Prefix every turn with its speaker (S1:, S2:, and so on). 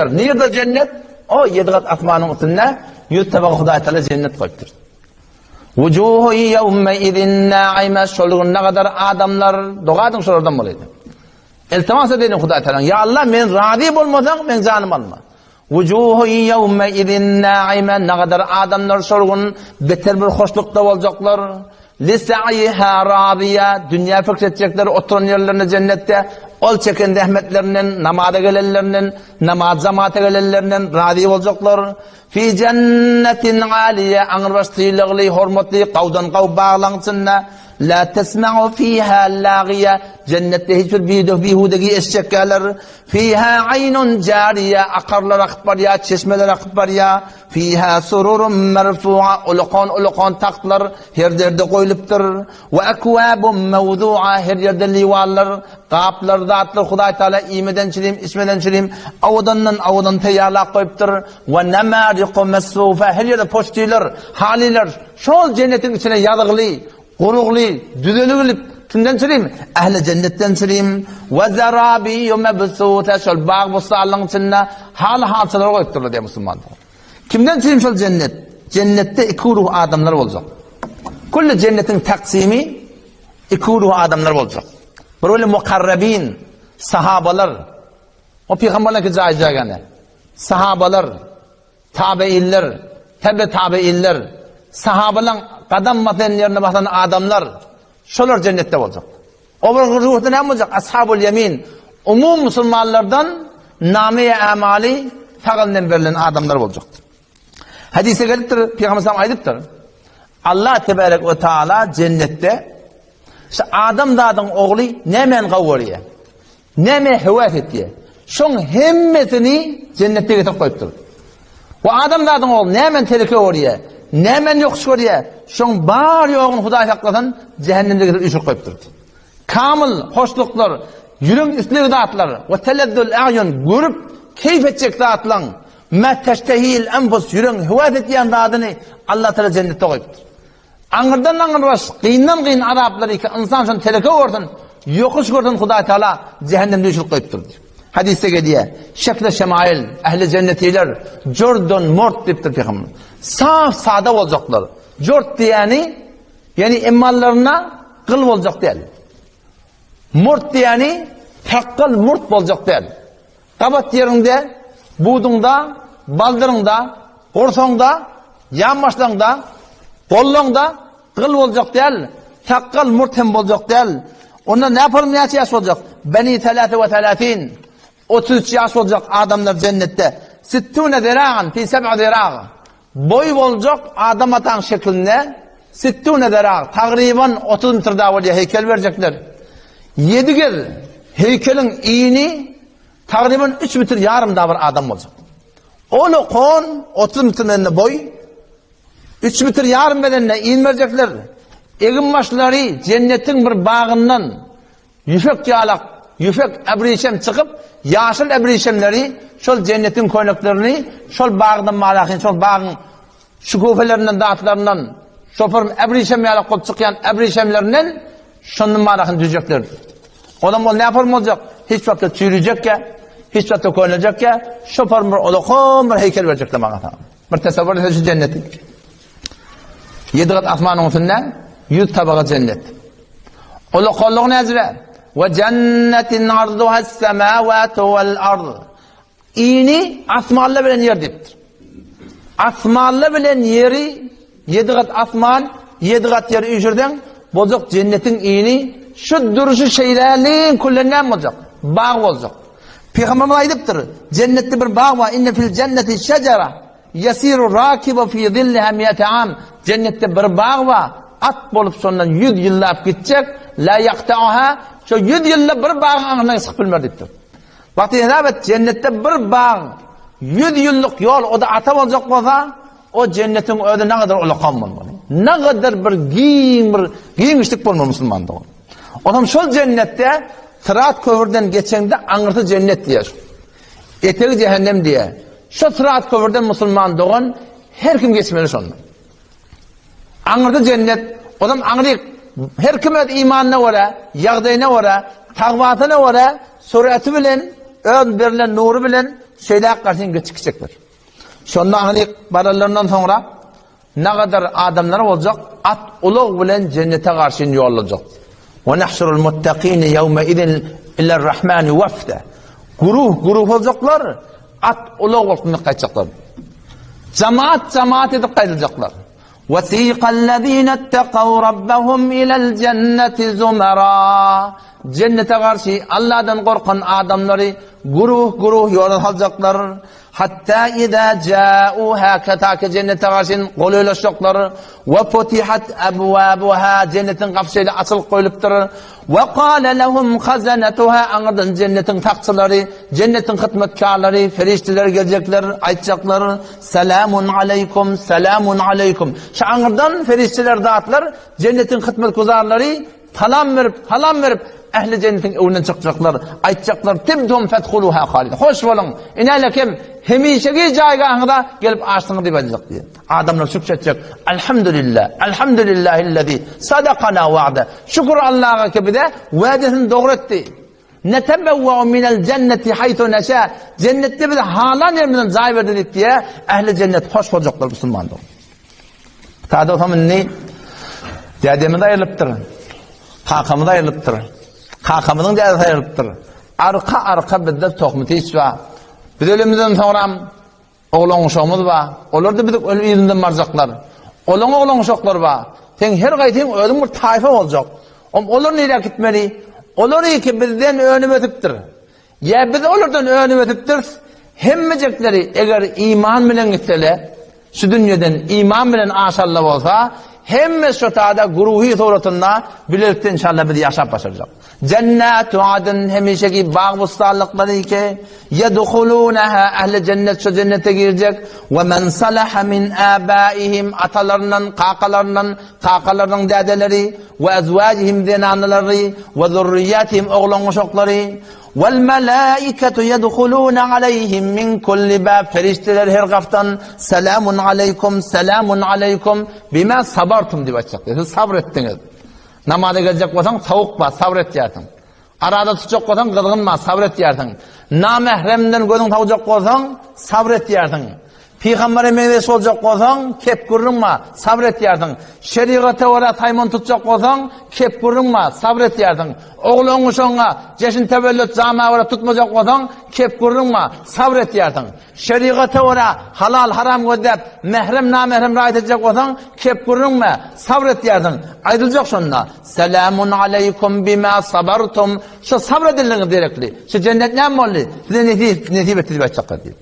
S1: Nirde jennet? O ýedi gat asmanyň üstünde 100 tabaga Hudaý Taala jennet goýupdyr. Wujuhu ýewme izin naime şol gün ne kadar adamlar doga ediň şolardan bolaýdy. Iltimas edeliň Hudaý Taala. Ýa Allah men razy bolmasaň men janym alma. Wujuhu ýewme izin naime ne kadar adamlar şol gün beter bir hoşlukda boljaklar. Lisa'yiha raziýa, dünýä pikir etjekler oturan ýerlerinde jennetde, ol çeken zähmetlerinden, namaza gelenlerinden, namaz jamaata gelenlerinden razy boljaklar. Fi jennetin aliýe, aňrybaş sylagly, hormatly, gawdan gaw baglaň içinde, la tesma'u fiha lagiýa, jennetde hiç bir bihudegi eşitjekkäler. Fiha aýnun jariýe, akarlar akyp barýar, çeşmeler akyp barýar. Fiha sururun merfu'a, ulakan-ulakan tagtlar her ýerde goýlupdyr. We ekwabun mewzu'a, her ýerde liwanlar, gaplar, zatlar Hudaý Taala iýmeden çilim, içmeden çilim, owadandan owadan taýýarlap goýupdyr. We namariku mesfufa, her ýerde poçtiler, halylar şol jennetiň içine ýazygly, gurugly, düzeligilip, kimden çilim? Ähli jennetden çilim. We zerabiýu mebsuta, şol bag-bossanlygyň içinde haly-halçalar goýupdyrlar diýýär musulmanlar. Kimden çilim şol jennet? Jennetde iki guruh adamlar boljak. Külli jennetiň taksimi iki guruh adamlar boljak. Bir weli mukarrabin, sahabalar. O pygamberleriňki jaý-jaýgany. Sahabalar, Tabeinler, tebe tabeinler, sahabalaň gadam basan ýerine basan adamlar, şolar jennetde boljak. O bir ruhda näme boljak? Ashabul ýemin, umum musulmanlardan name-i amaly sag elinden berlen adamlar boljakdyr. Hadise gelipdir, Pygamber sallam aýdypdyr. Allah tebarek we taala jennetde şu adam zadyň ogly nämäni gowy görýär? Nämä höwes etýär? Şoň hemmesini jennetde getirip goýupdyr. We adamzadyň ogly nämäni teleke görýär? Nämäni ýokuş görýär? Şoň bar ýoguny Hudaý saklasyn, jähennemde getirip üýşürip goýupdyr. Kamyl hoşluklar, ýüregiň islegi zatlar, we telezzul a'ýun görüp keýp etjek zatlaň, ma teştehil enfus ýüregiň höwes etýän zadyny Allah Taala jennetde goýupdyr. Aňyrdan aňyrbaş, gyndan gyn azaplary ki, ynsan şony teleke görsün, ýokuş görsün Hudaý Teala jähennemde üýşürip goýupdyr diýip. Hadysda gelýär, şekle şemail, ähli jennetiler jordan mort diýipdir pygamber. Saf sada boljaklar. Jort diýeni, ýani emmallaryna gyl boljak däl. Mort diýeni sakgal murt boljak däl. Gabat ýeriňde, buduňda, baldyryňda, gursagyňda, ýanbaşlaňda, gollaňda gyl boljak däl, sakgal, murt hem boljak däl. Onda näparyň näçe ýaş boljak? Beni selase we selasin, 33 ýaş boljak adamlar jennetde. Sittune ziragan fi seb'a zirag. Boý boljak Adam ataň şeklinde sittune zirag, tagryban 30 metr dagy bolýar heýkel berjekler. Ýedi gez heýkeliň ini tagryban üç metr ýarym dagy bir adam boljak. Ol okan 30 metr mende boý, üç metr ýarym bedende in berjekler. Egin-başlary jennetiň bir bagyndan Ýüpek ýalak, ýüpek äbrişem çykyp, ýaşyl äbrişemleri, şol jennetiň köýneklerini, şol bagdan malahyn, şol bagyň şüküfelerinden, zatlaryndan, şoparym äbrişem ýalak bolup çykýan äbrişemlerinden şondan malahyn düzjekler. Olam ol näparym boljak? Hiç wagtda çüýrüjekkä, hiç wagtda könejekkä, şoparym bir olakan bir heýkel berjekler maňa sana. Bir tesewwür etse şu jenneti. Ýedi gat asmanyň üstünde 100 tabaga jennet. Ulakanlygy näzire? We jennetin arduha semawatu wal ard. Ini asmanlar bilen ýer diýipdir. Asmanlar bilen ýeri ýedi gat asman, ýedi gat ýer üýşürseň, boljak jennetiň ini şu duruşy şeýläliň küllen näme boljak? Bag boljak. Pygamberimiz aýdypdyr, jennetde bir bag bar, inne fil jenneti şejera. Ýesiru rakibu fi zilliha mi'ate am, Jennetde bir bag bar, at bolup şondan ýüz ýyllap gitjek, la ýaktauha, şo ýüz ýylda bir bagyň aňyryndan çykyp bilmer diýipdir. Wagty hesap et, jennetde bir bag ýüz ýyllyk ýol, o-da ata boljak bolsa, o jennetiň özi nägadar ulakan bolmaly. Nägadar bir giň bir giňişlik bolmaly musulman dogan. Onam şol jennetde Syrat köprüden geçeňde aňyrsy jennet diýer. Etegi jähennem diýe. Şo syrat köprüden musulman dogan her kim geçmeli şondan. Aňyrda jennet, onam aňryk her kim öz imanyna görä, ýagdaýyna görä, tagwasyna görä, sureti bilen, öz berlen nury bilen. şeýläk garşyn geçikjekler. Şonda aňryk baranlaryndan soňra nagadar adamlar boljak, at ulag bilen jennete garşyn ýollajak. Ve nahşurul muttaqine yevme izin iler-rahmani wafda. Guruh guruh boljaklar, at ulag bolup gaýtjaklar. Jamaat jamaat edip gaýdyljaklar. Wesiqallezine ittakaw rabbahum ilel jenneti zumara. Jennete garşy Allahdan gorkan adamlary guruh-guruh ýola saljaklar. Hatta iza ja'uha ta ki jennete garşy golaýlaşjaklar. We futihat abwabuha jennetiň gapysy şeýle açylyp goýlupdyr. We kale lehum hazanatuha aňyrdan jennetiň sakçylary, jennetiň hyzmatkarlary, perişdeler geljekler, aýtjaklar, Selamun aleýkum, selamun aleýkum. Şu aňyrdan perişdeler zatlar, jennetiň hyzmatguzarlary salam berip, salam berip, ähli jennetiň öňünden çykjaklar, aýtjaklar, Tibtum fedhuluha halidin. Hoş boluň, inälekem hemişeki jaýgahyňyza gelip açdyňyz diýip aýdyljak diýýär. Adamlar şükür etjek. Elhamdülillah, elhamdülillahillezî sadakana wa'de. Şükür Allaha ki bize wädesini dogry etdi. Netebewweu minel cenneti haythu neşâ. Cennetde bize halan ýerimizden jaý berdi diýip diýe, ähli jennet hoş boljaklar musulman dogan. Sada bolsam indi dädemiz aýrylypdyr. Kakamyz aýrylypdyr. Kakamyzyň dädesi aýrylypdyr. Arka arka bizde tohum hiç bar. Biz ölemizden soňram Oglan-uşagymyz bar. Olar-da biziň ölüm yzymyzdan barjaklar. Olaň oglan-uşaklary bar. Seň her gaýsyň özüň bir taýfa boljak. Om olar nirä gitmeli? Olar ki bizden önüp ösüpdir. Ýa biz olardan önüp ösüpdiris. Hemmejekleri eger iman bilen gitsele, şu dünýeden iman bilen aşalla bolsa, hemme şu tada guruhi suratynda bilelikde inşallah biz ýaşap başarjak. Jennatu adn hemişeki bag-bossanlyklary ki, ýedhulunaha ähli jennet şo jennete girjek, we men salaha min abaihim atalaryndan, kakalaryndan, kakalarynyň dädeleri, we ezwajihim zenanalary, we zurriýatihim oglan-uşaklary, wal malaikatu ýedhuluna aleýhim min kulli bab perişdeler her gapdan selamun aleýkum, selamun aleýkum bima sabartum diýip aýtjaklar. Siz sabr etdiňiz. Namaza geljek bolsaň sowuk bar, sabyr etýärsiň. Araza tutjak bolsaň gyzgyn bar, sabyr etýärsiň. Namähremden gözüň sowjak bolsaň, sabyr etýärsiň. Pygambere meňzeş boljak bolsaň, kep gürrüň bar, sabyr etýärsiň. Şerigata görä saýman tutjak bolsaň, kep gürrüň bar, sabyr etýärsiň. Oglan-uşagyňa jeşn tewellüt jama görä tutmajak bolsaň, kep gürrüň bar, sabyr etýärsiň. Şerigata görä halal-haram gözläp, mährem-namährem raýat etjek bolsaň, kep gürrüňme, sabr etýärsiň. Aýdyljak şonda, Selamun aleýkum bima sabartum, şu sabr edildigiňiz derekli, şu jennet näme boldy, size nesip, nesip etdi diýip aýtjaklar diýip.